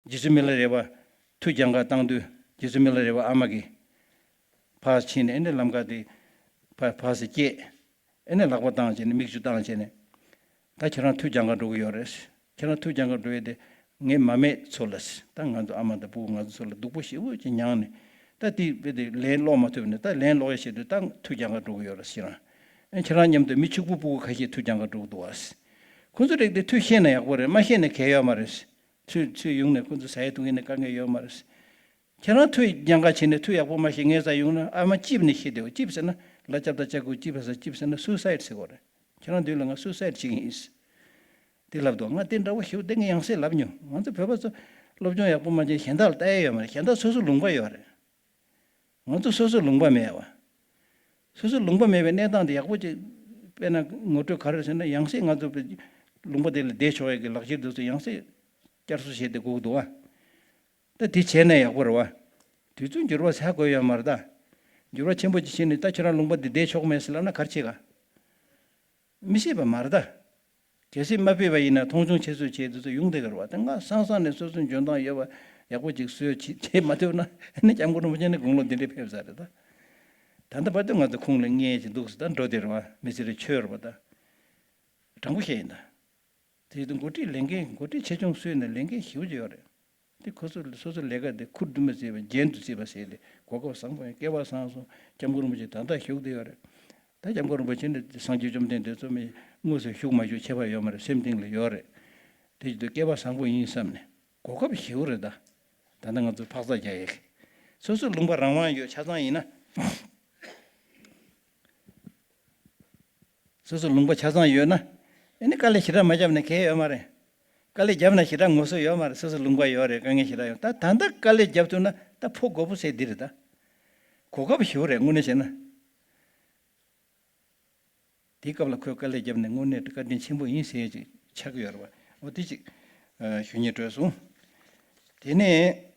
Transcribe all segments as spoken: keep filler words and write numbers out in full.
རྗེ་བཙུན་མི་ལ་རས་པ་མཐུ་རྒྱང་གར་བཏང་དུས། རྗེ་བཙུན་མི་ལ་རས་པ་ཨ་མ་གིས་ཕར་ཕྱིན་ནས། ཨེ་ནས་ལམ་ཁ་དེ་ཕར་ཕར་སེ་བསྐྱེད། ཨེ་ནས་ལག་པ་བཏང་བྱས་ནས། མིག་ཆུ་བཏང་བྱས་ནས། ད་ཁྱེད་རང་མཐུ་རྒྱང་གར་འགྲོ་གི་ཡོད་རེད། ཁྱེད་རང་མཐུ་རྒྱང་གར་འགྲོ་ཡས་དེ་ངའི་མ་སྨད་ཚོ་ལ། ད་ང་ཚོ་ཨ་མ་དང་ཕྲུ་གུ་ང་ཚོ་ཚོ་ལ་སྡུག་པོ་ཞེ་པོ་ཅིག་མྱངས་ནས། ད་དེ་དཔེ་དེ་ལན་སློག་མ་ཐུབ་ནས། ད་ལན་སློག་ཡས་ཆེད་དུ་ད་མཐུ་རྒྱང་གར་འགྲོ་གི་ཡོད་རེད། ཁྱེད་རང་། ཨེ་ཁྱེད་རང་མཉམ་དུ་མི་ཕྱུག་པོ་ཕྲུ་གུ་ཁ་ཤས་མཐུ་རྒྱང་གར་འགྲོ་གི་འདུག་བ། ཁོ་ཚོ་རིགས་དེ་མཐུ་ཤེས་ན་ཡག་པོ་རེད། མ་ཤེས་ན་གལ་ཡོད་མ་རེད། ཚུར་ཚུར་ཡོང་ནས་ཁོ་ཚོ་ཟ་ཡས་འཐུང་ཡས་ནས་དཀའ་ངལ་ཡོད་མ་རེད། ཁྱེད་རང་མཐུ་རྒྱང་གར་ཕྱིན་ནས་མཐུ་ཡག་པོ་མ་ཤེས། ངའི་རྩར་ཡོང་ན་ཨ་མ་ཅིབ་ནས་ཤི་བསྡད་ཡོད། ཅིབ་ཟེར་ན་ལ་ལྕགས་དང་ལྕགས་ཀྱུ་ཅིབ་ཟེར། ཅིབ་ཟེར་ན་སུ་སའིད་ཟེར་གོ་རེད། ཁྱེད་རང་མདུན་ལ་ང་སུ་སའིད་བྱེད་ཀྱི་ཡིན། དེ་ལབ་འདུག་ང་དེ་འདྲ་བོ་ཞིག་དེ་ངས་ཡང་སེ་ལབ་མྱོང་། ང་ཚོ་བོད་པ་ཚོ་སློབ་སྦྱོང་ཡག་པོ་མ་བྱས། གཞན་དག་ལ་ལྟ་ཡས་ཡོད་མ་རེད། གཞན་དག་སོ་སོ་ལུང་པ་ཡོད་རེད། ང་ཚོ་སོ་སོ་ལུང་པ་མེད་པ། སོ་སོ་ལུང་པ་མེད་པའི་གནས་སྟངས་དེ་ཡག་པོ་ཅིག་དཔེར་ན་ངོ་སྤྲོད་ག་རེ་ཟེར་ན། ཡང་སེ་ང་ཚོ་ལུང་པ་དེ་ལ་བསྡད་ཆོག་ཡས་ཀྱི་ལག་ཁྱེར་དེ་ཚོ་ཡང་སེ་བསྐྱར་གསོ་བྱས་ཏེ་དགོས་ཀྱི་འདུག་བ། ད་དེ་བྱས་ན་ཡག་པོ་རེད་བ། དུས་ཚོད་འགྱུར་བ་ཟ་དགོས་ཡོད་མ་རེད་ད། འགྱུར་བ་ཆེན་པོ་ཅིག་ཕྱིན་ནས་ད་ཁྱོད་རང་ལུང་པ་འདི་བསྡད་ཆོག་མེད་ཟེར་ལབ་ན་ག་རེ་བྱེད་ག་མི་ཤེས་པ་མ་རེད་ད། གལ་སྲིད་མ་ཕེབས་པ་ཡིན་ན་མཐོང་ཆུང་ཆེ་བཟོ་བྱས་དེ་ཚོ་ཡོང་བསྡད་ཀྱི་རེད་བ། ད་ང་སང་སང་ནས་སོ་སོའི་འཇོན་ཐང་ཡོད་པ་ཡག་པོ་ཅིག་བཟོས་བྱས་བྱས་མ་ཐུབ་ན། ཨ་ནི་སྐྱབས་མགོན་རིན་པོ་ཆེ་ནས་དགུང་ལོ་འདི་འདྲས་ཕེབས་ས་རེད་ད། ད་ལྟ་བར་དུ་ང་ཚོ་ཁོང་ལ་ངེས་ཅིག་འདུག་ཟེར། ད་འགྲོ་བསྡད་རེད་བ། མི་ཚེ་རེ་ཆོད་རེད་བ་ད། དྲང་པོ་བཤད་ཡིན་ད། དེ་ཡིན་དུས་འགོ་ཁྲིད་ལས་འགན། འགོ་ཁྲིད་ཆེ་ཆུང་སུ་ཡིན་ན་ལས་འགན་ཞེ་པོ་ཅིག་ཡོད་རེད། དེ་ཁོ་ཚོ་སོ་སོའི་ལས་ཀ་དེ་ཁུར་དུ་མི་བརྩི་བ། རྒྱན་དུ་བརྩི་བ་ཟེར་ཏེ། གོ་སྐབས་བཟང་པོ་ཡིན། སྐལ་བ་བཟང་སོང་། སྐྱབས་མགོན་རིན་པོ་ཆེ་ད་ལྟ་བཞུགས་བསྡད་ཡོད་རེད། ད་སྐྱབས་མགོན་རིན་པོ་ཆེ་ནི་སངས་རྒྱས་བཅོམ་ལྡན་འདས་གཙོ་མོ་དངོས་སུ་བཞུགས་མ་བཞུགས་ཁྱད་པར་ཡོད་མ་རེད། སེམས་གཏིང་ལ་ཡོད་རེད། དེ་བཞིན་དུ་སྐལ་བ་བཟང་པོ་ཡིན་བསམ་ནས། གོ་སྐབས་ཞེ་པོ་རེད་ད། ད་ལྟ་ང་ཚོ་འཕག་འཚག་རྒྱག་ཡས། སོ་སོའི་ལུང་པ་རང་དབང་ཡོད་ཆ་ཚང་ཡིན་ན། སོ་སོ་ལུང་པ་ཆ་ཚང་ཡོད་ན། ཨ་ནི་དཀའ་ལས་ཞེ་དྲག་མ་བརྒྱབ་ན་གལ་ཡོད་མ་རེད། དཀའ་ལས་བརྒྱབ་ན་ཞེ་དྲག་ངོ་སོ་ཡོད་མ་རེད། སོ་སོ་ལུང་པ་ཡོད་རེད། དཀའ་ངལ་ཞེ་དྲག་ཡོད། ད་ད་ལྟ་དཀའ་ལས་བརྒྱབ་ཐུབ་ན་ད་ཕོ་དགོས་པོ་ཟེར་འདི་རེད་ད། གོ་སྐབས་ཞེ་པོ་རེད་དངོས་གནས་བྱས་ན། དེའི་སྐབས་ལ་ཁོས་དཀའ་ལས་བརྒྱབ་ནས་དངོས་གནས་བཀའ་དྲིན་ཆེན་པོ་ཡིན་ཟེར་ཅིག་ཆགས་ཀྱི་ཡོད་རེད་བ། འོ་དེ་ཅིག་ཞུ་སྙིང་བྲོས་སོང་། དེ་ནས།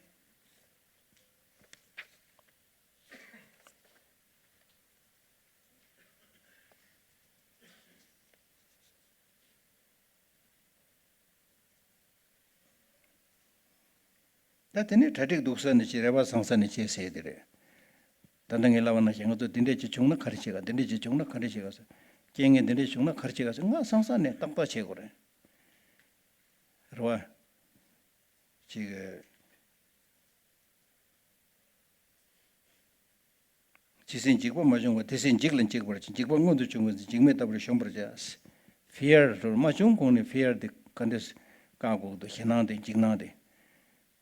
ད་དེ་ནས་གྲ་སྒྲིག་སྡུག་ས་ནས་བྱེད། རེ་བ་བཟང་ས་ནས་བྱེད་ཟེར་དེ་རེད། ད་ལྟ་ངས་ལབ་པ་ནང་བཞིན་ང་ཚོ་འདི་འདྲས་ཅིག་བྱུང་ན་ག་རེ་བྱེད་ག་འདི་འདྲས་ཅིག་བྱུང་ན་ག་རེ་བྱེད་ག་ཟེར། རྐྱེན་ངན་འདི་འདྲས་བྱུང་ན་ག་རེ་བྱེད་ག་ཟེར། ང་སང་སང་ནས་ཏག་ཏག་བྱེད་དགོས་རེད། རེད་བ། ཅིག་ཇི་སྲིད་འཇིགས་པ་མ་བྱུང་བར། དེ་སྲིད་འཇིག་ལ་འཇིགས་པར་བྱ། འཇིགས་པ་མངོན་དུ་བྱུང་བ་ཡིན་ཚེ། འཇིགས་མེད་ལྟ་བུར་གཞོམ་པར་བྱ། ཕི་ཡར་རོ་མ་བྱུང་གོང་ནས་ཕི་ཡར་དེ་ག་འདྲས་བཀག་དགོས་འདུག་ཞེད་སྣང་དེ། འཇིགས་སྣང་དེ།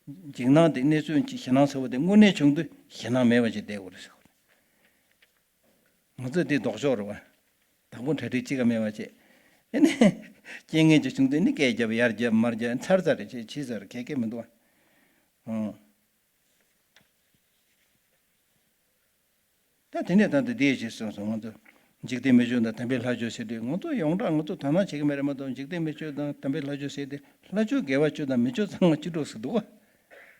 འཇིགས་སྣང་དེ་གནས་ཚུལ་ཞེད་སྣང་ཚ་བོ་དེ་དངོས་གནས་བྱུང་དུས་ཞེད་སྣང་མེད་པ་ཞིག་བསྡད་དགོས་རེད་ཟེར། ང་ཚོས་དེ་ལྡོག་ཕྱོགས་རེད་བ། དང་པོ་གྲ་སྒྲིག་གཅིག་ཀ་མེད་པ་བྱས། ཨེ་ནས་རྐྱེན་ངན་ཅིག་བྱུང་དུས་ནི་སྐད་རྒྱབ་ཡར་རྒྱབ་མར་རྒྱབ་ཚར་ཚར་རེ་བྱས་ཕྱིས་ཚར་གལ་གལ་མི་འདུག་བ། ཨང་། ད་དེ་ནས་ད་ལྟ་འདི་ཞིག་གསུངས་སོང་། ང་ཚོ་འཇིག་རྟེན་མི་ཆོས་དང་དམ་པའི་ལྷ་ཆོས་ཟེར་དུས། ང་ཚོ་ཡོངས་གྲགས་ང་ཚོ་དོ་སྣང་བྱེད་ཀྱི་མེད་རེད་མ་གཏོགས། འཇིག་རྟེན་མི་ཆོས་དང་དམ་པའི་ལྷ་ཆོས་ཟེར་དུས་ལྷ་ཆོས་དགེ་བ་བཅུ་དང་མི་ཆོས་གཙང་མ་བཅུ་དྲུག་ཟེར་འདུག་བ།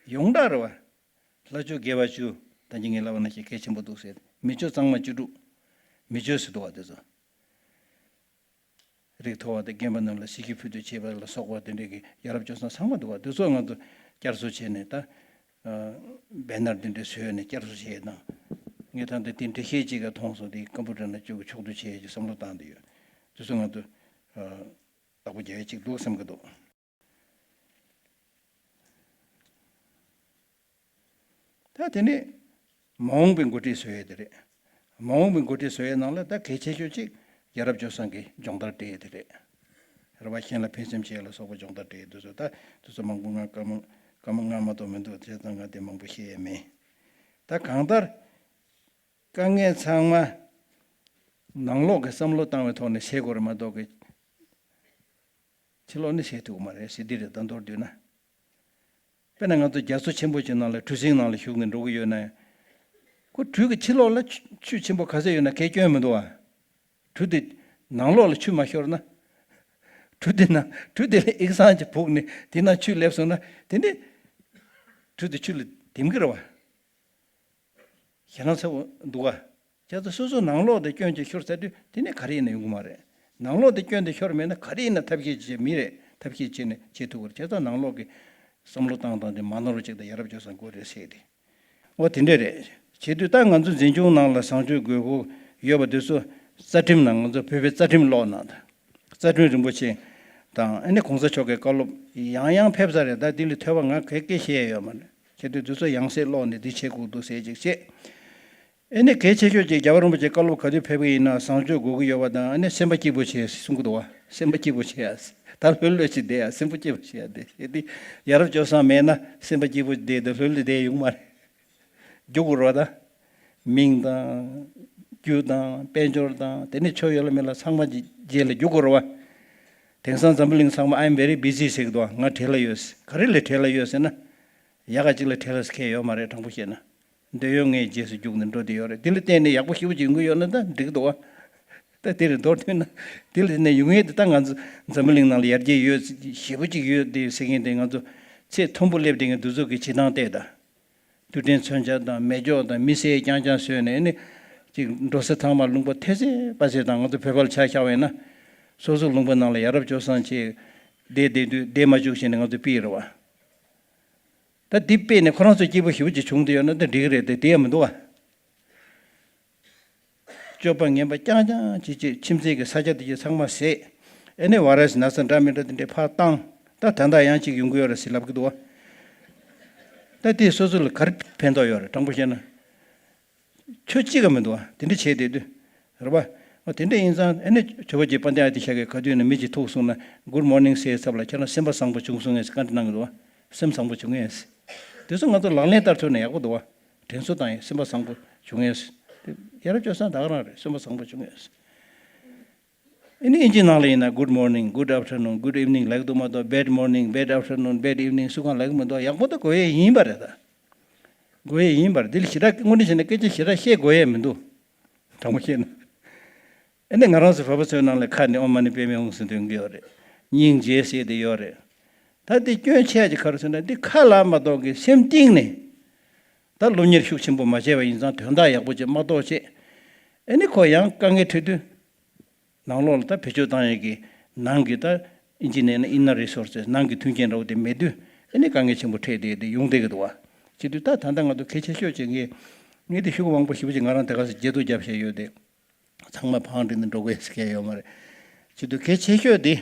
ཡོངས་གྲགས་རེད་བ། ལྷ་ཆོས་དགེ་བ་བཅུ། ད་གིན་ངས་ལབ་པ་ནང་བཞིན་གལ་ཆེན་པོ་འདུག་ཟེར། མི་ཆོས་གཙང་མ་བཅུ་དྲུག་མི་ཆོས་ཟེར་འདུག་བ་དེ་ཚོ། རིགས་མཐོ་བ་དང་རྒན་པ་རྣམས་ལ་ཞལ་གྱིས་ཕུལ་དུ་བྱེད་པ་ལ་སོགས་པ་དེ་འདྲའི་གི་ཡ་རབས་སྤྱོད་བཟང་ཚང་མ་འདུག་བ། དེ་ཚོ་ང་ཚོ་བསྐྱར་གསོ་བྱས་ནས་ད། ཨ། བེ་ནར་དེ་འདྲ་བཟོས་ནས་བསྐྱར་གསོ་བྱས་དང་། ངས་ད་ལྟ་དེ་འགྲེལ་བཤད་ཅིག་ག་མཐོང་སོང་། དེ་ཀམ་པུ་ཊར་ནང་བཅུག་གི་ཕྱོགས་བསྡུ་བྱས་ཀྱི་བསམ་བློ་བཏང་བསྡད་ཡོད། དེ་ཚོ་ང་ཚོ་ཨ། བདག་པོ་རྒྱག་ཡ་ཅིག་འདུག་བསམ་གྱི་འདུག་ད་དེ་ནས་མ་འོངས་པའི་འགོ་ཁྲིད་བཟོ་ཡས་དེ་རེད། མ་འོངས་པའི་འགོ་ཁྲིད་བཟོ་ཡས་ནང་ལ་ད་གལ་ཆེ་ཤོས་གཅིག་ཡ་རབས་སྤྱོད་བཟང་གི་སྦྱོང་བརྡར་སྤྲད་ཡས་དེ་རེད། རེ་བ་གཞན་ལ་ཕན་སེམས་བྱེད་ཡས་ལ་སོགས་པ་སྦྱོང་བརྡར་སྤྲད་ཡས་དེ་ཚོ། ད་དེ་ཚོ་མང་པོ་ང་སྐར་མ་སྐར་མ་ལྔ་མ་གཏོགས་མི་འདུག་བྱས་ཙང་ང་དེ་མང་པོ་བཤད་ཡས་མེད། ད་གང་ལྟར་དཀའ་ངལ་ཚང་མ་ནང་ལོགས་ཀྱི་བསམ་བློ་བཏང་བའི་ཐོག་ནས་སེལ་དགོས་རེད་མ་གཏོགས་གི་ཕྱི་ལོགས་ནས་བྱེད་ཐུབ་ཀྱི་མ་རེད་ཟེར། འདི་རེད། ད་མདོར་བསྡུས་ན། དཔེར་ན་ང་ཚོ་རྒྱ་མཚོ་ཆེན་པོ་ཅིག་ནང་ལ་གྲུ་གཟིངས་ནང་ལ་ཞུགས་ནས་འགྲོ་གི་ཡོད་ན། ཁོ་གྲུ་གི་ཕྱི་ལོགས་ལ་ཆུ་ཆུ་ཆེན་པོ་ག་ཚོད་ཡོད་ན་གའི་སྐྱོན་མི་འདུག་བ། གྲུ་དེ་ནང་ལོགས་ལ་ཆུ་མ་ཤོར་ན། གྲུ་དེ་ན་གྲུ་དེ་ལ་ཨིག་ཚང་ཅིག་བུག་ནས་དེ་ན་ཆུ་སླེབས་སོང་ན། དེ་ནི་གྲུ་དེ་ཆུ་ལ་ལྡེམ་གི་རེད་བ། ཞེད་སྣང་ཚ་བོ་འདུག་ག་བྱས་ཙང་སོ་སོ་ནང་ལོགས་དེ་སྐྱོན་ཅིག་ཤོར་ཚར་དུས་དེ་ནས་ག་རེ་ཡིན་ན་ཡོང་གི་མ་རེད། ནང་ལོགས་དེ་སྐྱོན་དེ་ཤོར་མེད་ན་ག་རེ་ཡིན་ན་ཐབས་ཤེས་བྱེད། མི་རེད། ཐབས་ཤེས་བྱས་ནས་བྱེད་ཐུབ་ཀྱི་རེད། བྱས་ཙང་ནང་ལོགས་ཀྱི་ བསམ་བློ་བཏང་སྟངས་དེ་མ་ནོར་བ་ཅིག་དང་ཡ་རབས་སྤྱོད་བཟང་དགོས་རེད་ཟེར་ཏེ། འོ་དེ་འདྲ་རེད། བྱེད་དུས་ད་ང་ཚོ་འཛིན་སྐྱོང་ནང་ལ་བཟང་སྤྱོད་དགོས་མཁོ་ཡོད་པ་དེ་ཚོ་རྩ་ཁྲིམས་ནང་ང་ཚོ་བོད་པའི་རྩ་ཁྲིམས་ཀློག་གནང་དང་། རྩ་ཁྲིམས་རིན་པོ་ཆེ་དང་ཨ་ནི་གོང་ས་མཆོག་གི་བཀའ་སློབ་ཡང་ཡང་ཕེབས་ས་རེད། ད་འདི་ལས་ཐོས་པ་ང་ག་གེ་བཤད་ཡ་ཡོད་མ་རེད། བྱེད་དུས་དེ་ཚོ་ཡང་སེ་ཀློག་ནས་འདི་བྱེད་དགོས་འདུག་ཟེར་ཅིག་བྱེད། ཨེ་ནི་གལ་ཆེ་ཤོས་ཅིག་རྒྱལ་བ་རིན་པོ་ཆེ་བཀའ་སློབ་ག་དུས་ཕེབས་ཀྱི་ཡིན་ན་བཟང་སྤྱོད་དགོས་ཀྱི་ཡོད་པ་དང་ཨ་ནི་སེམས་པ་སྐྱིད་པོ་བྱེད་གསུང་གི་འདུག་བ། སེམས་པ་སྐྱིད་པོ་བྱེད་ཡ། ད་ལྷོད་ལྷོད་ཅིག་བསྡད་ཡ། སེམས་པ་སྐྱིད་པོ་བྱེད་ཡ་དེ་བྱེད་དུས་ཡ་རབས་སྤྱོད་བཟང་མེད་ན་སེམས་པ་སྐྱིད་པོ་བསྡད་དུས་ལྷོད་ལྷོད་བསྡད་ཡོང་མ་རེད། རྒྱུག་དགོས་རེད་བ། ད་མིང་དང་རྒྱུ་དང་དཔལ་འབྱོར་དང་དེ་ནི་ཆོས་ཡོད་ལ་མེད་ལ་ཚང་མ་རྗེས་ལ་རྒྱུག་དགོས་རེད་བ། དེང་སང་འཛམ་བུ་གླིང་ཚང་མ་I'm very busy ཟེར་གི་འདུག་བ། ང་བྲེལ་ལ་ཡོད་ཟེར། ག་རེ་ལས་བྲེལ་ལ་ཡོད་ཟེར་ན། ཡག་ག་ཅིག་ལ་བྲེལ་ལ་ཟེར་མཁན་ཡོད་མ་རེད། དྲང་པོ་བཤད་ན། འདོད་ཡོན་ལྔའི་རྗེས་སུ་རྒྱུག་ནས་འགྲོ་བསྡད་ཡོད་རེད། དེ་ལ་བརྟེན་ནས་ཡག་པོ་ཞེ་པོ་ཅིག་ཡོང་གི་ཡོད་ན་ད་འགྲིག་འདུག་བ། ད་དེ་རེད། མདོར་བསྡུས་ན་དེ་ལ་བརྟེན་ནས་ཡོང་ཡས་དེ་ད་ང་ཚོ་འཛམ་བུ་གླིང་ནང་ལ་ཡར་རྒྱས་ཡོད་ཞེ་པོ་ཅིག་ཡོད་དེ་ཟེར་མཁན་དེ་ང་ཚོ་ཚད་མཐོན་པོ་སླེབས་བསྡད་མཁན་དེ་ཚོ་གི་བྱེད་སྟངས་བལྟས་ད། རྡུལ་ཕྲན་མཚོན་ཆ་དང་མེ་སྒྱོགས་དང་མི་སེར་རྐྱང་རྐྱང་བཟོས་ནས་ནི་ཅིག་འགྲོ་ས་ཚང་མ་ལུང་པ་ཐེ་ཚེ་པ་ཚེ་དང་ང་ཚོ་བོད་པ་ལ་ཆ་བཞག་པ་ཡིན་ན་སོ་སོ་ལུང་པ་ནང་ལ་ཡ་རབས་སྤྱོད་བཟང་ཆེ་བསྡད་བསྡད་དུས་བསྡད་མ་བཅུག་བྱས་ནས་ང་ཚོ་ཕུད་རེད་བ། ད་འདི་དཔེ་ནས་ཁོ་རང་ཚོ་སྐྱིད་པོ་ཞེ་པོ་ཅིག་བྱུང་བསྡད་ཡོད་ན་ད་འགྲིག་གི་རེད་དེ། དེ་ཡང་མི་འདུག་བ། སྤྱོད་པ་ངན་པ་རྐྱང་རྐྱང་ཅིག་ཅིག་ཁྱིམ་མཚེས་ཀྱི་ས་ཆ་དེ་ཅིག་ཚང་མ་ཟས། ཨེ་ནས་བ་ར་སི་ན་ཚ་འདྲ་མི་འདྲ་དེ་འདྲས་ཕར་བཏང་། ད་ད་ལྟ་ཡང་ཅིག་ཡོང་གི་ཡོད་རེད་ཟེར་ལབ་ཀྱི་འདུག་བ། ད་དེས་སོ་སོ་ལ་ག་རེ་ཕན་ཐོགས་ཡོད་རེད། དྲང་པོ་བཤད་ན། ཆོས་གཅིག་ག་མི་འདུག་བ། དེ་འདྲ་བྱས་བསྡད་དུས། རེད་པ། འོ་དེ་འདྲ་ཡིན་ཙང་ཨེ་ནས་ཇོ་བོ་རྗེ་དཔལ་ལྡན་ཨ་ཏི་ཤ་གིས་ག་དུས་ནས་མི་གཅིག་ཐུག་སོང་ན་Good morning ཟེར་ཚབ་ལ་ཁྱེད་རང་སེམས་པ་བཟང་པོ་བྱུང་སོང་ངས་ཟེར་བཀའ་འདྲི་གནང་གི་འདུག་བ། སེམས་བཟང་པོ་བྱུང་ངས་ཟེར། དེ་ཚོ་ང་ཚོ་ལག་ལེན་བསྟར་ཐུབ་ན་ཡག་པོ་འདུག་བ། དྲན་གསོ་བཏང་ཡས་སེམས་པ་བཟང་པོ་བྱུང་ངས་ཟེར། དེ་ཡ་རབས་སྤྱོད་བཟང་ད་ག་རང་རེད། སེམས་པ་བཟང་པོ་བྱུང་ངས་ཟེར། ཨེ་ནི་ཨིན་ཇི་ནང་ལ་ཡིན་ན་Good morning, good afternoon, good evening ལབ་ཀྱི་འདུག་མ་གཏོགས་Bad morning, bad afternoon, bad evening སུ་གང་ལབ་ཀྱི་མི་འདུག་ཡག་པོ་ད་དགོས་ཡས་ཡིན་པ་རེད་ད། དགོས་ཡས་ཡིན་པ་རེད། འདི་ལ་ཞེ་དྲག་དངོས་གནས་བྱས་ན་སྐད་ཆ་ཞེ་དྲག་བཤད་དགོས་ཡས་མི་འདུག་དྲང་པོ་བཤད་ན། ཨེ་ནི་ང་རང་ཚོ་བོད་པ་ཚོའི་ནང་ལ་ཁ་ནས་ཨོཾ་མ་ཎི་པདྨེ་ཧཱུྃ་ཟེར་འདོན་གྱི་ཡོད་རེད། སྙིང་རྗེ་ཟེར་དེ་ཡོད་རེད། ད་འདི་སྐྱོན་ཆེ་ཡ་ཅིག་ག་རེ་ཟེར་ན་འདི་ཁ་ལ་མ་གཏོགས་ཀྱི་སེམས་གཏིང་ནས་ད་སློབ་གཉེར་ཤུགས་ཆེན་པོ་མ་བྱས་པ་ཡིན་ཙང་དོན་དག་ཡག་པོ་ཅིག་མ་རྟོགས་བྱས། ཨེ་ནི་ཁོ་ཡང་དཀའ་ངལ་འཕྲད་དུས། ནང་ལོགས་ལ་ད་བེད་སྤྱོད་བཏང་ཡས་ཀྱི་ནང་གི་ད་ཨིན་ཇི་ནས་ན་inner resources ནང་གི་མཐུན་རྐྱེན་འདྲ་བོ་དེ་མེད་དུས་ཨེ་ནི་དཀའ་ངལ་ཆེན་པོ་འཕྲད་དེ་དེ་ཡོང་བསྡད་ཀྱི་འདུག་བ། བྱེད་དུས་ད་ད་ལྟ་ང་ཚོ་གལ་ཆེ་ཤོས་ཅིག་ངས་ངས་དེ་ཤུགས་མང་པོ་ཞེ་པོ་ཅིག་ང་རང་དེ་ག་ཚོད་བརྗེད་ཐོ་བརྒྱབ་བཞག་ཡོད་དེ། ཚང་མ་བང་བསྒྲིགས་ནས་འགྲོ་དགོས་ཟེར་མཁན་ཡོད་མ་རེད། བྱེད་དུས་གལ་ཆེ་ཤོས་དེ།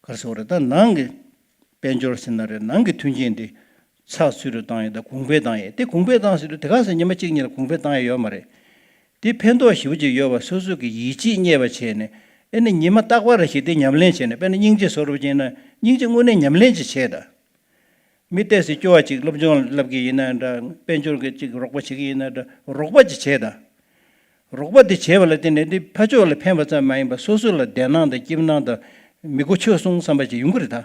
ག་རེ་ཟེར་བ་རེད། ད་ནང་གི་དཔལ་འབྱོར་ཟེར་ན་རེད། ནང་གི་མཐུན་རྐྱེན་དེ་ཚགས་ཚུད་དུ་བཏང་ཡས་དང་གོང་འཕེལ་བཏང་ཡས། དེ་གོང་འཕེལ་བཏང་ཟེར་དུས་དེ་ག་ཟེར་ཉི་མ་གཅིག་གཉིས་ལ་གོང་འཕེལ་བཏང་ཡས་ཡོད་མ་རེད། དེ་ཕན་ཐོགས་ཞེ་པོ་ཅིག་ཡོད་པ་སོ་སོ་གི་ཡིད་ཆེས་རྙེད་པ་བྱས་ནས་ཨེ་ནི་ཉི་མ་རྟག་པར་རེ་ཞིག་དེ་ཉམས་ལེན་བྱས་ནས། དཔེར་ན་སྙིང་རྗེ་བཟོ་འདྲ་བྱས་ན་སྙིང་རྗེ་དངོས་གནས་ཉམས་ལེན་ཅིག་བྱས་དང་། མི་ཏོག་ཙམ་སྐྱོ་བ་ཅིག་སློབ་སྦྱོང་བསླབ་ཀྱི་ཡིན་ན་འདྲ། དཔལ་འབྱོར་གྱི་ཅིག་རོགས་པ་བྱེད་ཀྱི་ཡིན་ན་འདྲ། རོགས་པ་ཅིག་བྱས་དང་། རོགས་པ་དེ་བྱས་པ་ལ་བརྟེན་ནས་འདི་ཕར་ཕྱོགས་ལ་ཕན་པ་ཙམ་མ་ཡིན་པར་སོ་སོ་ལ་བདེ་སྣང་དང་སྐྱིད་སྣང་དང་མི་མགོ་ཆོད་སོང་བསམ་པ་ཅིག་ཡོང་གི་རེད་ད།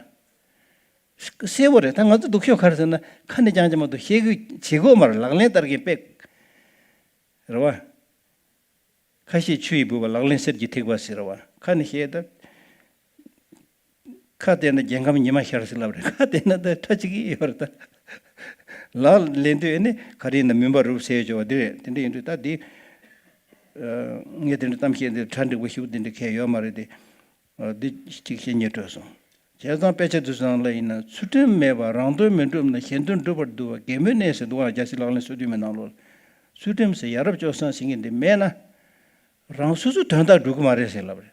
གསལ་པོ་རེད། ད་ང་ཚོ་སྡུག་ཤོས་ག་རེ་ཟེར་ན་ཁ་ནས་ཅང་ཅང་མ་གཏོགས་བཤད་ཀྱི་བྱེད་དགོས་མ་རེད། ལག་ལེན་བསྟར་མཁན་དཔེ། རེད་བ། ཁ་བཤད་ཆུ་ཡིས་འབུད་པ་ལག་ལེན་གསེར་གྱི་ཐིགས་པ་ཟེར་བ། ཁ་ནས་བཤད་ད། ཁ་བལྟས་ན་རྒྱལ་ཁམས་ཉི་མ་ཤར་ཟེར་ལབ་རེད། ཁ་བལྟས་ན་ད་ཁྲ་ཅིག་ཡོད་རེད་ད། ལག་ལེན་དུས་ཨེ་ནི་ག་རེ་ཡིན་ན་མུན་པ་རུབ་ཟེར་ཆོག་པ་འདི་རེད། དེ་འདྲ་ཡིན་དུས་ད་འདི། ངས་དེ་འདྲ་གཏམ་བཤད་འདི་གྲ་འགྲིག་པོ་ཞིག་འདི་འདྲ་གང་ཡོད་མ་རེད་དེ། འདི་གཅིག་བཤད་སྙིང་འདོད་སོང་། བྱས་ཙང་དཔེ་ཆ་འདི་ཚོ་ནང་ལ་ཡིན་ན་ཚུལ་ཁྲིམས་མེད་པར་རང་དོན་མི་འགྲུབ་ན་གཞན་དོན་སྒྲུབ་པར་འདུ་བ་གད་མོའི་གནས་ཟེར་འདུག་ཨ། རྒྱལ་སྲས་ལག་ལེན་སོ་བདུན་མའི་ནང་ལོགས་ལ། ཚུལ་ཁྲིམས་ཟེར་ཡ་རབས་སྤྱོད་བཟང་ཟེར་མཁན་འདི་མེད་ན། རང་སོ་སོའི་དོན་དག་སྒྲུབ་ཀྱི་མ་རེད་ཟེར་ལབ་རེད།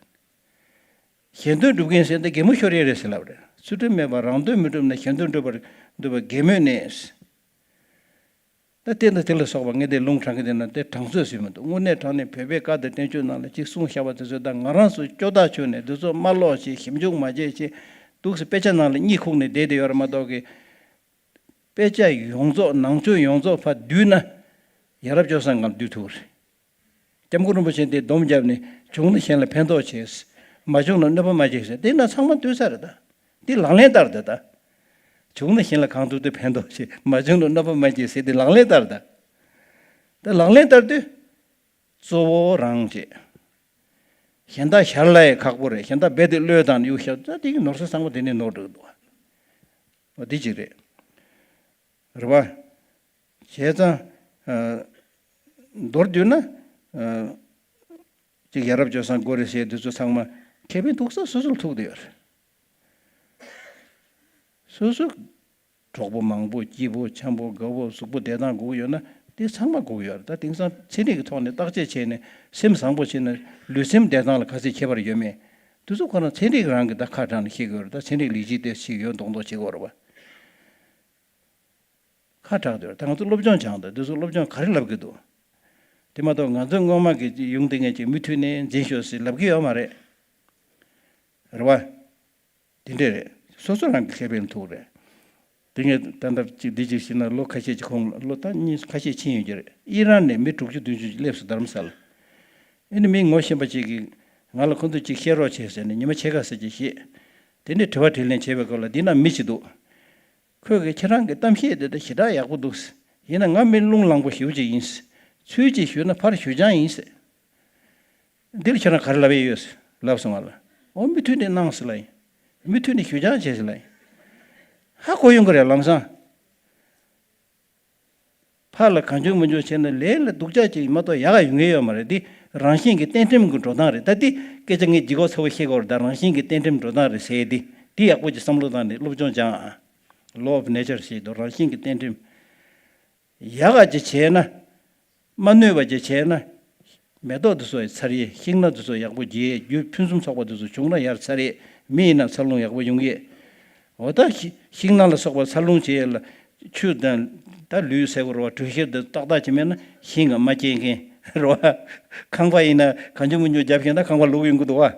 གཞན་དོན་སྒྲུབ་མཁན་ཟེར་འདི་གད་མོ་ཤོར་ཡས་རེད་ཟེར་ལབ་རེད། ཚུལ་ཁྲིམས་མེད་པར་རང་དོན་མི་འགྲུབ་ན་གཞན་དོན་སྒྲུབ་པར་འདུ་བ་གད་མོའི་གནས། ད་དེ་དང་དེ་ལ་སོགས་པ་ངས་དེ་ལུང་དྲངས་ཀྱི་དེ་ན་དེ་དྲང་ཚོད་ཟིན་མི་འདུག་དངོས་གནས་དྲང་གནས་བོད་པའི་བཀའ་དང་བསྟན་བཅོས་ནང་ལ་ཅིག་གསུངས་བཞག་པ་དེ་ཚོ་ད་ང་རང་ཚོ་སྐྱོ་ཐག་ཆོད་ནས་དེ་ཚོ་མ་ཀློག་བྱས་ཞིབ་འཇུག་མ་བྱས་བྱས་འདུག་སེ་དཔེ་ཆ་ནང་ལ་གཉིད་ཁུག་ནས་བསྡད་དེ་ཡོད་རེད་མ་གཏོགས་ཀྱི། དཔེ་ཆ་ཡོངས་རྫོགས་ནང་ཆོས་ཡོངས་རྫོགས་ཕར་བསྡུས་ན་ཡ་རབས་སྤྱོད་བཟང་སྒང་བསྡུས་ཐུབ་རེད། སྐྱབས་མགོན་རིན་པོ་ཆེ་འདི་སྡོམ་བརྒྱབ་ནས་བྱུང་ན་གཞན་ལ་ཕན་ཐོགས་བྱེད། མ་བྱུང་ན་གནོད་པ་མ་བྱེད་ཟེར་དེ་ན་ཚང་མ་འདུས་ས་རེད་ད། འདི་ལག་ལེན་བསྟར་དེ་ད། བྱུང་ན་གཞན་ལ་གང་ཐུབ་ཐུབ་ཕན་ཐོགས་བྱེད། མ་བྱུང་ན་གནོད་པ་མ་བྱེད་ཟེར་དེ་ལག་ལེན་བསྟར་ད། ད་ལག་ལེན་བསྟར་དུས། གཙོ་བོ་རང་བྱེད། གཞན་དག་ཞར་ལ་ཡི་ཁག་པོ་རེད། གཞན་དག་རྦད་དེ་བློས་བཏང་ནས་གཡུག་བཞག་ད་དེ་གི་ནོར་ས་ཚང་མ་དེ་ནས་ནོར་འགྲོ་གི་འདུག་འོ་འདི་གཅིག་རེད། རེད་བ། བྱས་ཙང་། ཨ། མདོར་བསྡུས་ན། ཨ། ཅིག་ཡ་རབས་སྤྱོད་བཟང་དགོས་རེད་ཟེར་དེ་ཚོ་ཚང་མ་ཁེ་ཕན་ཐུག་ས་སོ་སོར་ཐུག་བསྡད་ཡོད་རེད། སོ་སོ་གྲོགས་པོ་མང་པོ་སྐྱིད་པོ་འཆམ་པོ་དགའ་པོ་གཟུགས་པོ་བདེ་ཐང་དགོས་ཀྱི་ཡོད་ན་དེ་ཚང་མ་དགོས་ཀྱི་ཡོད་རེད། ད་དེང་སང་ཚན་རིག་གི་ཐོག་ནས་བརྟག་དཔྱད་བྱས་ནས་སེམས་བཟང་པོ་བྱས་ནས་ལུས་སེམས་བདེ་ཐང་ལ་ག་ཚད་ཁྱད་པར་ཡོད་མེད་དེ་ཚོ་ཁོ་རང་ཚན་རིག་རང་གིས་ད་ཁ་གྲགས་ནས་ཤེས་དགོས་རེད། ད་ཚན་རིག་ལས་གཞི་དེ་ཞིག་ཡོད་མདོག་མདོག་བྱེད་དགོས་རེད་བ། ཁ་གྲགས་འདུག་ད་ང་ཚོ་སློབ་སྦྱོང་སྦྱངས་འདུག་འདི་ཚོ་སློབ་སྦྱོང་ག་རེ་ལབ་ཀྱི་འདུག་དེ་མ་གཏོགས་ང་ཚོའི་སྔོན་མ་གི་ཡོང་དེ་ངས་ཅིག་མུ་མཐུད་ནས་འཛིན་ཤོག་ཟེར་ལབ་ཀྱི་ཡོད་མ་རེད། རེད་བ། དེ་འདྲས་རེད། སོ་སོ་རང་གི་ཁེ་ཕན་ཐུག་རེད། དེ་ངས་ད་ལྟ་ཅིག་འདི་ཅིག་ཤེས་ན་ལོ་ཁ་ཤས་ཀྱི་གོང་ལ་ལོ་ད་གཉིས་ཁ་ཤས་ཕྱིན་ཡོད་ཀྱི་རེད། ཨི་རན་ནས་མི་དྲུག་ཅུ་བདུན་ཅུ་ཅིག་སླེབས་སོང་རྡ་རམ་ས་ལ། ཨེ་ནི་མི་ངོ་ཤེས་པ་ཅིག་གིས་ང་ལ་ཁོ་ཚོས་ཅིག་བཤད་རོགས་བྱེད་ཟེར་ནས་ཉི་མ་ཕྱེད་ཀ་ཙམ་ཅིག་བཤད། དེ་ནས་དྲི་བ་དྲིས་ལན་བྱེད་པའི་སྐབས་ལ་འདི་ན་མི་ཞིག་འདུག་ཁོས་གིས་ཁྱེད་རང་གི་གཏམ་བཤད་དེ་ད་ཞེ་དྲག་ཡག་པོ་འདུག་ཡིན་ན་ང་མི་རླུང་ལངས་པོ་ཞེ་པོ་ཅིག་ཡིན། ཚུལ་གྱིས་ཞུས་ན་ཕར་ཞུ་སྦྱང་ཡིན་ཟེར། འདིར་ཁྱེད་རང་ག་རེ་ལབ་ཡས་ཡོད་ཟེར་ལབ་སོང་ང་ལ། འོ་མུ་མཐུད་ནས་གནང་ཟེར་ལབ་ཡིན། མུ་མཐུད་ནས་ཞུ་སྦྱང་བྱས་ཟེར་ལབ་ཡིན། ཧ་གོ་ཡོང་གི་རེད་ལམ་སང་། ཕར་ལ་གང་བྱུང་མང་བྱུང་བྱས་ན་ལས་ལ་སྡུག་ཅག་ཅིག་མ་གཏོགས་ཡག་ག་ཡོང་གི་ཡོད་མ་རེད། འདི་རང་བཞིན་གྱི་གཏན་ཁྲིམས་ཀྱི་འགྲོ་སྟངས་རེད། ད་འདི་སྐད་ཆ་ངས་ལྗིད་ཁོག་ཚ་པོ་བཤད་དགོས་རེད། ད་རང་བཞིན་གྱི་གཏན་ཁྲིམས་འགྲོ་སྟངས་རེད་ཟེར་ཡས་འདི་འདི་ཡག་པོ་ཅིག་བསམ་བློ་བཏང་ནས་སློབ་སྦྱོང་སྦྱང་ཨ། Law of nature ཞེས་དང་རང་བཞིན་གྱི་གཏན་ཁྲིམས། ཡག་ག་ཅིག་བྱས་ན། མ་གནོད་པ་ཅིག་བྱས་ན། མེ་ཏོག་འདི་ཚོ་ཡང་ཚར་ཡས། ཤིང་སྣ་འདི་ཚོ་ཡག་པོ་རྒྱས། རྒྱུ་ཕུན་སུམ་ཚོགས་པ་འདི་ཚོ་བྱུང་ན་ཡར་ཚར་ཡས། མི་ཡིན་ན་འཚར་ལོངས་ཡག་པོ་ཡོང་ཡས། འོ་ད་ཤི་ཤིང་སྣ་ལ་སོགས་པ་འཚར་ལོངས་བྱེད་ཡས་ལ་ཆུ་དང་ད་ལུད་ཟེར་དགོས་རེད་བ། དྲོད་གཤེར་འདི་ཏག་ཏག་ཅིག་མེད་ན་ཤིང་ག་མ་སྐྱེ་མཁན་རེད་བ། ཁང་པ་ཡིན་ན་གང་བྱུང་མང་བྱུང་བརྒྱབ་བཞག་ན་ཁང་པ་ལོག་ཡོང་གི་འདུག་བ།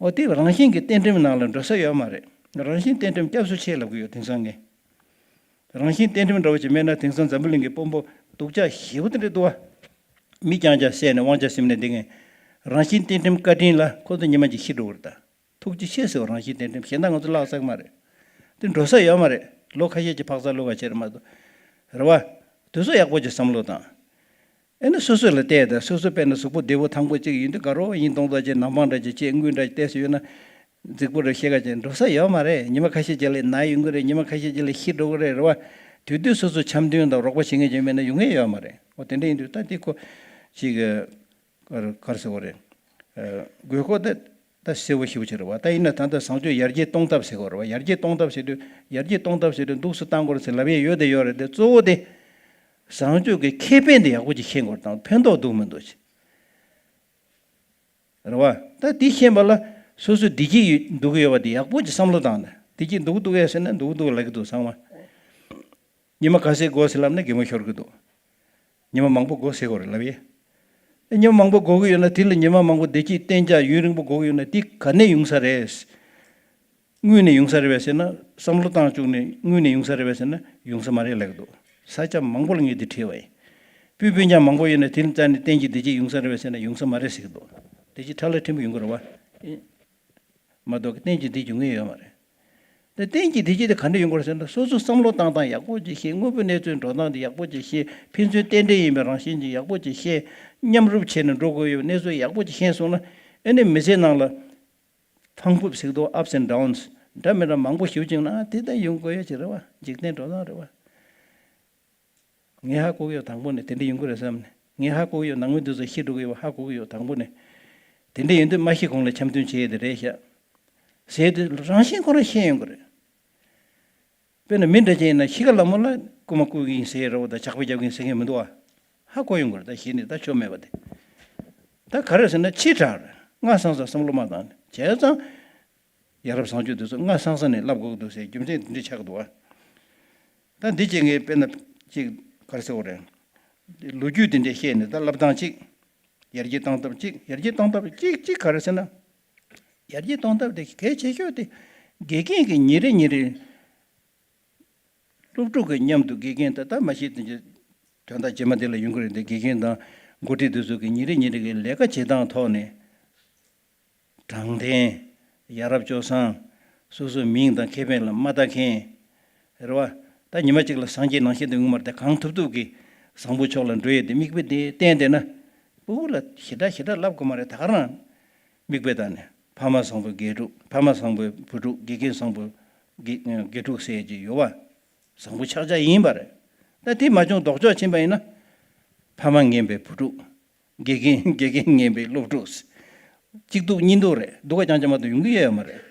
འོ་དེ་རང་བཞིན་གྱི་གཏན་ཁྲིམས་ནང་ལ་འགྲོ་ས་ཡོད་མ་རེད། རང་བཞིན་གཏན་ཁྲིམས་སྐྱབས་སུ་མཆི་ལབ་གི་ཡོད་དེང་སང་ངས། རང་བཞིན་གཏན་ཁྲིམས་འདྲ་བོ་ཅིག་མེད་ན་དེང་སང་འཛམ་བུ་གླིང་གི་དཔོན་པོ་སྡུག་ཅག་ཞེ་པོ་དེ་འདྲ་འདུག་བ། མི་རྐྱང་རྐྱང་བསད་ནས་དབང་ཆ་ཟིན་ནས་བསྡད་མཁན། རང་བཞིན་གཏན་ཁྲིམས་བཀའ་དྲིན་ལ་ཁོ་ཚོ་ཉི་མ་གཅིག་ཤི་འགྲོ་གི་རེད་ད། ཐུགས་རྗེ་ཆེ་ཟེར་བ་རང་བཞིན་གཏན་ཁྲིམས་གཞན་དག་ང་ཚོ་བརླག་ཚར་གི་མ་རེད། དེ་འགྲོ་ས་ཡོད་མ་རེད། ལོ་ཁ་ཤས་ཀྱི་འཕག་འཚག་བླུགས་པ་བྱས་རེད་མ་གཏོགས། རེད་བ། དེ་ཚོ་ཡག་པོ་ཅིག་བསམ་བློ་བཏང་། ཨེ་ནི་སོ་སོ་ལ་བལྟས་དང་སོ་སོ་དཔེར་ན་གཟུགས་པོ་བདེ་པོ་ཐང་པོ་གཅིག་ཡིན་དུས་དགའ་རོགས་ཡིན་གཏོང་ཐག་ཅིག་ནམ་འཕང་འདྲ་ཅིག་ཅེས་དངུལ་འདྲ་ཅིག་བལྟས་སུ་ཡོད་ན། རྫིག་པོ་རེ་བཤད་ག་ཅིག་འགྲོ་ས་ཡོད་མ་རེད། ཉི་མ་ཁ་ཤས་ཅིག་ལ་ན་ཡོང་གི་རེད། ཉི་མ་ཁ་ཤས་ཅིག་ལ་ཤི་འགྲོ་གི་རེད། རེད་བ། དུས་དུས་སོ་སོ་འཆམ་མཐུན་དང་རོགས་པ་བྱེད་མཁན་ཅིག་མེད་ན་ཡོང་ངེས་ཡོད་མ་རེད། འོ་དེ་འདྲ་ཡིན་དུས་ད་དེ་ཁོ་ཅིག་ག་རེ་ཟེར་དགོས་རེད། དགོས་མཁོ་ད་ད་གསལ་པོ་ཞེ་པོ་ཅིག་རེད་བ། ད་ཡིན་ན་ད་ལྟ་བཟང་སྤྱོད་ཡར་རྒྱས་གཏོང་ཐབས་ཟེར་དགོས་རེད་བ། ཡར་རྒྱས་གཏོང་ཐབས་ཟེར་དུས་ཡར་རྒྱས་གཏོང་ཐབས་ཟེར་དུས་འདུག་སེ་བཏང་དགོས་རེད་ཟེར་ལབ་ཡས་ཡོད་དེ་ཡོད་རེད་དེ་གཙོ་བོ་དེ། བཟང་སྤྱོད་ཀྱི་ཁེ་ཕན་དེ་ཡག་པོ་ཅིག་ཤེས་དགོས་རེད་དང་ཕན་ཐོགས་འདུག་མི་འདུག་ཅིག་རེད་བ། ད་དེ་ཤེས་པ་ལ་སོ་སོ་བདེ་སྐྱིད་ཡོད་འདུག་གི་ཡོད་པ་དེ་ཡག་པོ་ཅིག་བསམ་བློ་བཏང་ནས་བདེ་སྐྱིད་འདུག་འདུག་ཡས་ཟེར་ན་འདུག་འདུག་ལབ་ཀྱི་འདུག་ཚང་མ། ཉི་མ་ག་ཚོད་དགོས་ཟེར་ལབ་ན་གད་མོ་ཤོར་གྱི་འདུག་ཉི་མ་མང་པོ་དགོས་ཟེར་དགོས་རེད་ལབ་ཡས། ཉི་མ་མང་པོ་དགོས་ཀྱི་ཡོད་ན་དེ་ལ་ཉི་མ་མང་པོ་བདེ་སྐྱིད་གཏན་འཇགས་ཡུན་རིང་པོ་དགོས་ཀྱི་ཡོད་ན་དེ་ག་ནས་ཡོང་ས་རེད། དངོས་ནས་ཡོང་ས་རེད་པས་ཟེར་ན་བསམ་བློ་བཏང་བཅུག་ནས་དངོས་ནས་ཡོང་ས་རེད་པས་ཟེར་ན་ཡོང་ས་མ་རེད་ལབ་ཀྱི་འདུག་ས་ཆ་མང་པོ་ལ་ངས་འདི་དྲིས་པ་ཡིན། སྤུས་སྤུས་ཀྱང་མང་པོ་ཡོད་ན་དེ་ལ་རྩ་ནས་གཏན་གྱི་བདེ་སྐྱིད་ཡོང་ས་རེད་པས་ཟེར་ན་ཡོང་ས་མ་རེད་ཟེར་གྱི་འདུག་བདེ་སྐྱིད་ཁྲ་ལ་ཕྲན་བུ་ཡོང་གི་རེད་བ། མ་གཏོགས་གཏན་གྱི་བདེ་སྐྱིད་ཡོང་གི་ཡོད་མ་རེད། ད་གཏན་གྱི་བདེ་སྐྱིད་དེ་ག་འདྲ་ཡོང་དགོས་རེད་ཟེར་ན་སོ་སོ་བསམ་བློ་བཏང་སྟངས་ཡག་པོ་ཅིག་ཤེས། དངོས་པོའི་གནས་ཚུལ་འགྲོ་སྟངས་དེ་ཡག་པོ་ཅིག་ཤེས། ཕན་ཚུན་རྟེན་འབྲེལ་ཡིན་པའི་རང་བཞིན་ཅིག་ཡག་པོ་ཅིག་ཤེས། མཉམ་རུབ་བྱས་ནས་འགྲོ་དགོས་ཡོད་པའི་གནས་ཚུལ་ཡག་པོ་ཅིག་ཤེས་སོང་ན་ཨ་ནི་མི་ཚེའི་ནང་ལ་ཕངས་ཕུབ་ཟེར་དུས་ups and downs འདྲ་མི་འདྲ་མང་པོ་ཞེ་པོ་ཅིག་ན་དེ་ལྟར་ཡོང་དགོས་ཡ་ཅིག་རེད་བ། འཇིག་རྟེན་འགྲོ་སྟངས་རེད་བ། ངས་ཧ་གོ་གི་ཡོད་དང་པོ་ནས་དེ་འདྲ་ཡོང་གི་རེད་བསམ་ནས། ངས་ཧ་གོ་གི་ཡོད་ནང་མི་འདི་ཚོ་ཤི་འགྲོ་གི་ཡོད་ཧ་གོ་གི་ཡོད་དང་པོ་ནས། དེ་འདྲ་ཡིན་དུས་མ་ཤི་གོང་ལ་འཆམ་མཐུན་བྱེད་ཡས་དེ་རེད་ཤག་ཟེར་དུས་རང་བཞིན་ཁོ་རང་ཤེས་ཡོང་གི་རེད། དཔེར་ན་མི་འདྲ་ཅན་ཡིན་ན་ཤི་ཁ་ལ་མོ་ལ་རྐུ་མ་རྐུ་གི་ཡིན་ཟེར་རོ་ད་ཇག་པ་རྒྱབ་གི་ཡིན་ཟེར་མཁན་མི་འདུག་ཨ། ཧ་གོ་ཡོང་གི་རེད། ད་ཤི་ནས་ད་ཆོ་མེད་པ་དེ། ད་ག་རེ་ཟེར་ན་ཕྱི་དྲགས་རེད། སྔ་སང་ས་བསམ་བློ་མ་བཏང་ནས་བྱས་ཙང་། ཡ་རབས་བཟང་སྤྱོད་དེ་ཚོ་སྔ་སང་ས་ནས་བསླབ་དགོས་ཀྱི་འདུག་ཟེར་རྒྱུ་མཚན་དེ་འདྲ་ཆགས་ཀྱི་འདུག་བ། ད་འདི་བྱེད་མཁན་དཔེར་ན་ཅིག་ག་རེ་ཟེར་དགོས་རེད། ལོ་རྒྱུས་དེ་འདྲ་བཤད་ནས་ད་བསླབ་སྟངས་གཅིག་ཡར་རྒྱས་གཏོང་ཐབས་གཅིག་ཡར་རྒྱས་གཏོང་ཐབས་གཅིག་གཅིག་ག་རེ་ཟེར་ན། ཡར་རྒྱས་གཏོང་ཐབས་དེ་གལ་ཆེ་ཤོས་དེ་དགེ་རྒན་གྱིས་ཉིན་རེ་ཉིན་རེ་སློབ་ཕྲུག་གི་མཉམ་དུ་དགེ་རྒན་ད་ལྟ་མ་གཞི་དེ་འདྲ་དོན་དག་རྗེས་མ་དེ་ལ་ཡོང་གི་རེད་དེ་དགེ་རྒན་དང་འགོ་ཁྲིད་དེ་ཚོ་གིས་ཉིན་རེ་ཉིན་རེ་གི་ལས་ཀ་བྱེད་སྟངས་ཐོག་ནས། དྲང་བདེན། ཡ་རབས་སྤྱོད་བཟང་། སོ་སོའི་མིང་དང་ཁེ་ཕན་ལ་མ་ལྟ་མཁན། རེད་བ། ད་ཉི་མ་གཅིག་ལ་སངས་རྒྱས་ནང་བཞིན་དུ་ཡོང་མ་རེད་དེ་གང་ཐུབ་ཐུབ་ཀྱིས་བཟང་པོ་ཕྱོགས་ལ་འགྲོ་ཡས་དེ་མིག་དཔེ་དེ་བསྟན་བསྡད་ན། སྤུ་གུ་ལ་ཞེ་དྲག་ཞེ་དྲག་བསླབ་དགོས་མ་རེད་ད་ག་རང་། མིག་དཔེ་བལྟས་ནས་ཕ་མ་བཟང་པོའི་དགེ་ཕྲུག་ཕ་མ་བཟང་པོའི་བུ་ཕྲུག་དགེ་རྒན་བཟང་པོའི་དགེ་དགེ་ཕྲུག་ཟེར་གྱི་ཡོད་བ། བཟང་པོ་ཆགས་ཆགས་ཡིན་པ་རེད། ད་དེ་མ་བྱུང་ལྡོག་ཕྱོགས་ཕྱིན་པ་ཡིན་ན། ཕ་མ་ངན་པའི་བུ་ཕྲུག་དགེ་རྒན་དགེ་རྒན་ངན་པའི་སློབ་ཕྲུག་གཅིག་སྡུག་གཉིས་སྡུག་རེད། སྡུག་ག་རྐྱང་རྐྱང་མ་གཏོགས་ཡོང་གི་ཡོད་མ་རེད།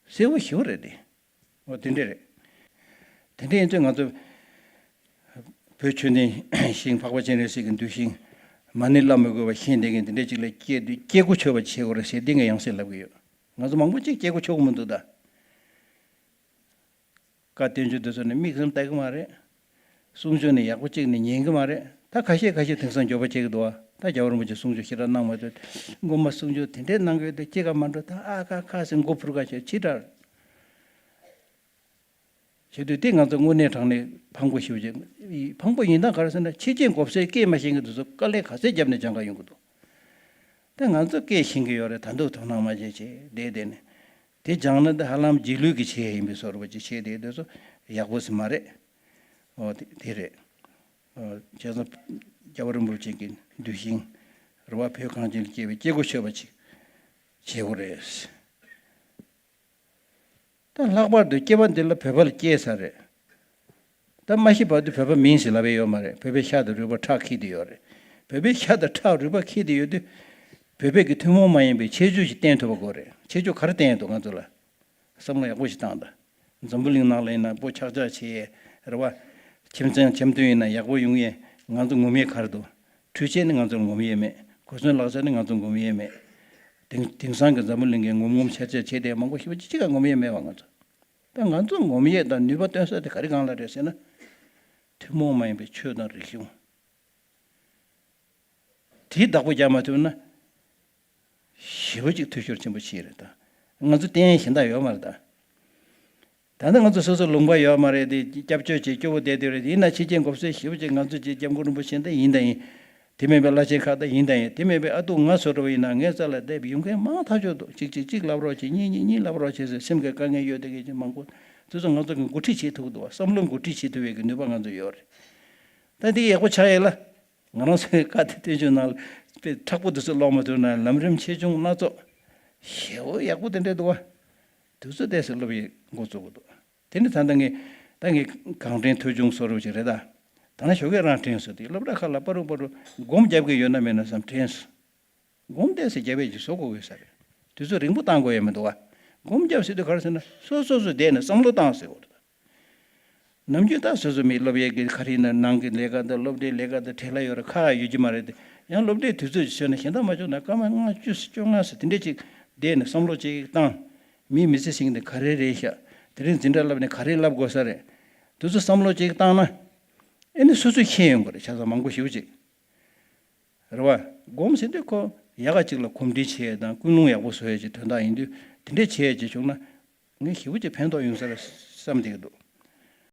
གསལ་པོ་ཞེ་པོ་རེད་དེ། འོ་དེ་འདྲས་རེད། དེ་འདྲས་ཡིན་ཚེ་ང་ཚོ་བོད་ཆོས་ལྡན་ཞིང་འཕགས་པ་སྤྱན་རས་གཟིགས་ཀྱི་གདུལ་ཞིང་མ་ཎི་བླ་མ་དགོས་པ་ཤེས་བསྡད་མཁན་དེ་འདྲས་ཅིག་ལ་སྐྱེས་དུས་སྐྱེ་སྒོ་ཆོད་པ་བྱེད་དགོས་རེད་ཟེར་འདི་ངས་ཡང་སེ་ལབ་གི་ཡོད། ང་ཚོ་མང་པོ་ཅིག་སྐྱེ་སྒོ་ཆོད་གི་མི་འདུག་ད། བཀའ་བསྟན་བཅོས་འདི་ཚོ་ནི་མིག་ཙམ་ལྟ་གི་མ་རེད། གསུང་ཆོས་ནི་ཡག་པོ་གཅིག་ནི་ཉན་གི་མ་རེད། ད་ཁ་ཤས་ཁ་ཤས་དེང་སང་མགྱོགས་པ་བྱེད་ཀྱི་འདུག་བ། ད་རྒྱལ་བ་རིན་པོ་ཆེ་གསུང་ཆོས་ཞེ་དྲག་གནང་མ་ཐུབ། མགོ་མ་གསུང་ཆོས་དེ་འདྲས་གནང་གི་ཡོད་དེ་ཅི་ག་མ་འགྲོ། ད་ཨ་ཁ་ཁ་ཟེར་མགོ་འཕུར་ག་བྱེད་ཅི་དྲག་བྱེད་དུས་དེ་ང་ཚོ་དངོས་གནས་དྲང་གནས་ཕངས་པོ་ཞེ་པོ་ཅིག་ཕངས་པོ་ཡིན་སྟངས་ག་རེ་ཟེར་ན། ཕྱི་རྐྱེན་གོ་ས་སྐད་མ་ཤེས་མཁན་དེ་ཚོ་དཀའ་ལས་ག་ཚད་བརྒྱབ་ནས་སྦྱང་ག་ཡོང་གི་འདུག་ད་ང་ཚོ་སྐད་ཤེས་ཀྱི་ཡོད་རེད། ད་དུང་དོ་སྣང་མ་བྱེད་བྱས་བསྡད་བསྡད་ནས། དེ་སྦྱངས་ན་འདི་ཧ་ལམ་རྗེས་ལུས་ཀྱི་ཆེད་ཡིན་པའི་བཟོ་འདྲ་ཅིག་བྱས་བསྡད་དུས་ཚོ་ཡག་པོ་ཟིག་མ་རེད། ཨོ་དེ་དེ་རེད། ཨོ་བྱས་ཙང་རྒྱལ་བ་རིན་པོ་ཆེ་གི་གདུལ་ཞིང་རེད་བ། བོད་གངས་ཅན་ལ་སྐྱེས་པའི་སྐྱེ་སྒོ་ཆོད་པ་ཅིག་བྱེད་དགོས་རེད། ད་ལྷག་པར་དུ་སྐྱེ་བ་འདི་ལ་བོད་པ་ལ་སྐྱེས་ས་རེད། ད་མ་ཤི་བར་དུ་བོད་པ་མིན་ཟེར་ལབ་ཡ་ཡོད་མ་རེད། བོད་པའི་ཤ་དང་རུས་པ་ཁྲག་འཁྱེར་དུ་ཡོད་རེད། བོད་པའི་ཤ་དང་ཁྲག་རུས་པ་འཁྱེར་དུ་ཡོད་དུས། བོད་པའི་གི་ཐུན་མོང་མ་ཡིན་པའི་ཁྱད་ཆོས་ཤིག་བསྟན་ཐུབ་པ་དགོས་རེད། ཁྱད་ཆོས་ག་རེ་བསྟན་ཡ་འདུག་ང་ཚོ་ལ། བསམ་བློ་ཡག་པོ་ཞིག་བཏང་དང་། འཛམ་བུ་གླིང་ནང་ལ་ཡིན་ན་སྤོ་ཆག་ཆག་བྱེད་ཡས་རེད་བ། ཁྱིམ་ཚང་འཆམ་མཐུན་ཡིན་ན་ཡག་པོ་ཡོང་ཡས་ང་ཚོ་ངོམ་ཡས་ག་རེ་འདུག་འཕྲུལ་ཆས་ནི་ང་ཚོར་ངོམ་ཡས་མེད། གོ་མཚོན་ལག་ཆ་ནི་ང་ཚོར་ངོམ་ཡས་མེད། དེང་དེང་སང་གི་འཛམ་བུ་གླིང་གི་ངོམ་ངོམ་འཆར་འཆར་བྱེད་བསྡད་མང་པོ་ཞེ་པོ་ཅིག་གཅིག་ཀ་ངོམ་ཡས་མེད་བ་ང་ཚོ། ད་ང་ཚོ་ངོམ་ཡས་དང་ནུས་པ་བཏོན་ས་དེ་ག་རེ་སྒང་ལ་རེད་ཟེར་ན། ཐུན་མོང་མ་ཡིན་པའི་ཆོས་དང་རིག་གཞུང་། དེའི་བདག་པོ་རྒྱག་མ་ཐུབ་ན། ཞེ་པོ་ཅིག་འཐུས་ཤོར་ཆེན་པོ་ཕྱིན་རེད་ད། ང་ཚོ་བསྟན་ཡས་གཞན་དག་ཡོད་མ་རེད་ད། ད་ལྟ་ང་ཚོ་སོ་སོ་ལུང་པ་ཡོད་མ་རེད་དེ་སྐྱབས་བཅོལ་བྱེད་སྐྱོ་བོ་བསྡད་དེ་རེད། ཡིན་ན་ཕྱི་རྐྱེན་གོ་ས་ཞེ་པོ་ཅིག་ང་ཚོ་ཅིག་སྐྱབས་མགོན་རིན་པོ་ཆེ་འདི་ཡིན་ད་ཡིན། དེ་མིན་པའི་བླ་ཆེན་ཁག་འདི་ཡིན་ད་ཡིན། དེ་མིན་པའི་ཨ་ཏུ་ང་ཚོ་འདྲ་བོ་ཡིན་ན་ངའི་རྩ་ལ་བསྡད་པའི་ཡོང་མཁན་མང་ཐག་ཆོད་འདུག་གཅིག་གཅིག་གཅིག་ལབ་རོགས་བྱེད། གཉིས་གཉིས་གཉིས་ལབ་རོགས་བྱེད་ཟེར་སེམས་ཀྱི་དཀའ་ངལ་ཡོད་དེ་གི་ཅིག་མང་པོ། དེ་ཚོ་ང་ཚོ་གི་འགོ་ཁྲིད་བྱེད་ཐུབ་ཀྱི་འདུག་བ། བསམ་བློ་འགོ་ཁྲིད་བྱེད་ཐུབ་པའི་གི་ནུས་པ་ང་ཚོ་ཡོད་རེད། ད་འདི་ཡག་པོ་ཆགས་ཡས་ལ། ང་རང་ཚོའི་བཀའ་སྡེ་བསྟན་བཅོས་ནང་ལ་དཔེ་མཁྲེགས་པོ་དེ་ཚོ་ཀློག་མ་ཐུབ་ན་ལམ་རིམ་ཆེ་ཆུང་སྣ་ཚོགས་ཞེ་པོ་ཡག་པོ་དེ་འདྲས་འདུག་བ། དེ་ཚོ་ཏོག་ཙམ་སློབ་ཡས་འགོ་བཙུགས་དགོས་འདུག་དེ་ནི་ད་ལྟ་ངས་ད་ངས་གང་དྲན་ཐོས་བྱུང་བཟོ་འདྲ་ཅིག་རེད་ད། ད་ནི་ཞོགས་ཀས་རང་དྲན་སོང་། དེ་སློབ་གྲྭ་ཁག་ལ་པ་རུ་པ་རུ་སྒོམ་རྒྱབ་ཀྱི་ཡོད་ན་མེད་ན་བསམ་དྲན་སོང་། སྒོམ་ཏོག་ཙམ་རྒྱབ་ཡས་ཅིག་བཟོ་དགོས་ཀྱི་ས་རེད། དུས་ཚོད་རིང་པོ་བཏང་དགོས་ཡས་མི་འདུག་བ། སྒོམ་རྒྱབ་ཟེར་དུས་ག་རེ་ཟེར་ན་སོ་སོ་སོས་བསྡད་ནས་བསམ་བློ་བཏང་ཟེར་དགོས་རེད། ནམ་རྒྱུན་ད་སོ་སོ་མི་སློབ་ཡས་ཀྱི་ག་རེ་ཡིན་ན་ནང་གི་ལས་ཀ་དང་སློབ་གྲྭའི་ལས་ཀ་དང་བྲེལ་བ་ཡོད་རེད། ཁག་ཡོད་ཀྱི་མ་རེད་དེ། ཡང་སློབ་གྲྭའི་དུས་ཚོད་ཅིག་བཟོས་ན་གཞན་དག་མ་བྱུང་ན་སྐར་མ་ལྔ་བཅུ་བཅོ་ལྔ་ཙམ་དེ་འདྲས་ཅིག་བསྡད་ནས་བསམ་བློ་ཅིག་བཏང་། མིའི་མི་ཚེ་ཟིན་གྱི་འདི་ག་རེ་རེད་ཤག་དེ་རིང་འཛིན་གྲྭ་བསླབ་ནས་ག་རེ་བསླབ་དགོས་ས་རེད། དེ་ཚོ་བསམ་བློ་ཅིག་བཏང་ན། ཨེ་ནི་སོ་སོས་ཤེས་ཡོང་གི་རེད། ཆ་ཚང་མང་པོ་ཞེ་པོ་ཅིག་རེད་བ། སྒོམ་ཟེར་དུས་ཁོ་ཡག་ག་ཅིག་ལ་གོམས་འདྲིས་བྱེད་ཡས་དང་ཀུན་སློང་ཡག་པོ་བཟོ་ཡས་ཀྱི་དོན་དག་ཡིན་དུས། དེ་འདྲས་བྱེད་ཡས་ཅིག་བྱུང་ན། ངས་ཞེ་པོ་ཅིག་ཕན་ཐོགས་ཡོང་ས་རེད་བསམ་བསྡད་ཀྱི་འདུག